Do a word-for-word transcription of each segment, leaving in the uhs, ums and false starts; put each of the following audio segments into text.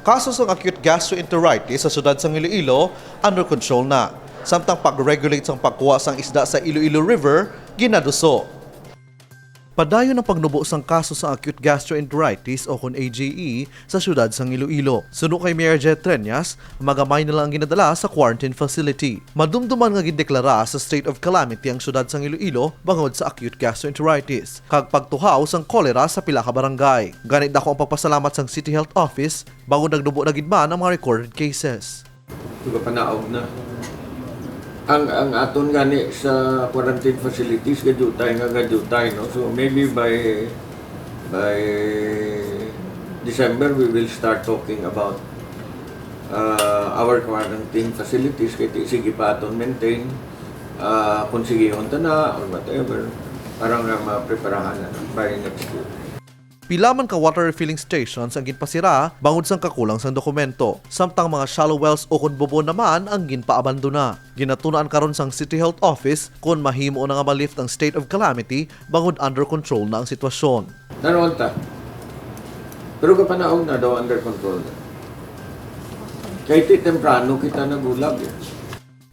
Kaso sang acute gastroenteritis sa siyudad sang Iloilo under control na, samtang pag-regulate sang pagkuha sang isda sa Iloilo River ginaduso. Padayon ang pagnubo sang kaso sang acute gastroenteritis o kon A G E sa siyudad sang Iloilo. Suno kay Mayor Jet Treñas, magamay na lang ang ginadala sa quarantine facility. Madumduman nga gindeklara sa state of calamity ang siyudad sang Iloilo bangod sa acute gastroenteritis kag pagtuhaw sang kolera sa pila ka barangay. Gani dako ang pagpasalamat sang City Health Office bangod nagnubo na gid man ang mga recorded cases. Ito ka panaog na. Ang, ang aton gani sa quarantine facilities, gadutay nga gadutay, no? So maybe by, by December, we will start talking about uh, our quarantine facilities, kay ti-, sige pa aton maintain, uh, kung sigihon ta na or whatever, para nga mapreparahan na by next year. Pila man ka water refilling stations ang ginpasira bangod sang kakulang sang dokumento, samtang mga shallow wells ukon bubon naman ang ginpaabandona. Ginatun-an karon sang City Health Office kon mahimo na nga ma-lift ang state of calamity bangod under control na ang sitwasyon. Naroon ta. Pero kapanaog na daw under control na. Kay ti temprano kita nagulag eh.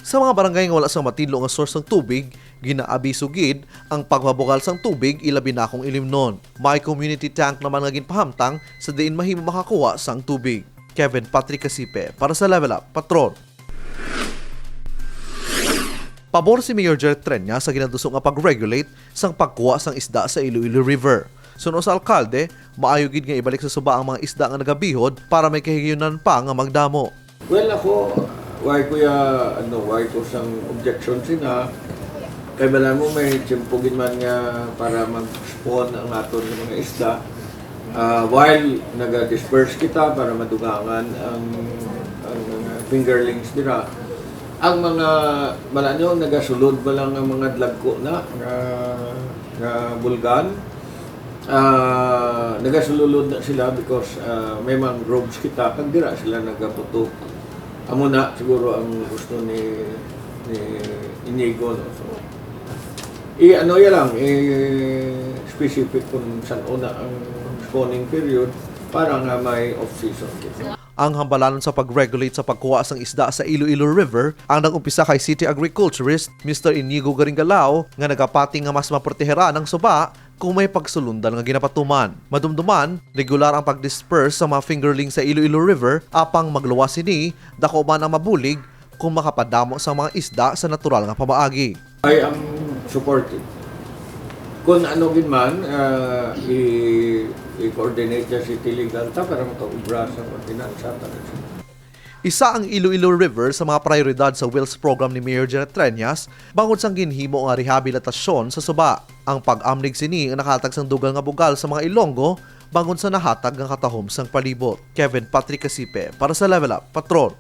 Sa mga barangay nga wala sang matinlo nga source sang tubig, ginaabiso gid ang pagpabugal sang tubig, ilabi na kung ilimnon. May community tank naman nga ginpahamtang sa diin mahimo makakuha sang tubig. Kevin Patrick Casipe para sa Level Up, Patron. Pabor si Mayor Jerry Treñas sa ginaduso nga pag-regulate sang pagkuha sang isda sa Iloilo River. Suno sa alkalde, maayo gid nga ibalik sa suba ang mga isda nga nagabihod para may kahigayunan pa nga magdamo. Well, ako, why ko ya, ano, why ko sang objection sina? Kay bala mo may tiyempo gid man nga para mag-spawn ang aton nga mga isda. Ah, while naga-disperse kita para madugangan ang, ang mga fingerlings dira. Ang mga, bala nyo, nagasulod ba lang ang mga dlagko na nga, nga bulgan? Ah, nagasulod na sila because, ah, may mangroves kita, kag dira sila nagaputok. Amo na siguro ang gusto ni, ni Inigo, no? So, i-, ano ya lang, i-specific kung san-o na ang spawning period para nga may off-season kita. Ang hambalanon sa pag-regulate sa pagkuha sang isda sa Iloilo River ang nag-umpisa kay City Agriculturist Mister Inigo Garingalao, nga nagapati nga mas maproteheran ang suba kung may pagsulundan nga ginapatuman. Madumduman, regular ang pag-disperse sa mga fingerling sa Iloilo River, apang magluwas sini, dako man ang mabulig kung makapadamo sa mga isda sa natural nga pamaagi. I am supportive. Kung ano gid man, ah, i-, i-coordinate sa City Legal ta para makaubra sa ordinansa para sa Isa ang Iloilo River sa mga prioridad sa WHILS program ni Mayor Janet Treñas bangod sang ginhimo nga rehabilitasyon sa suba. Ang pag-amlig sini ang nakahatag sang dugang nga bugal sa mga Ilonggo bangod sa nahatag nga katahom sang palibot. Kevin Patrick Casipe para sa Level Up, Patron.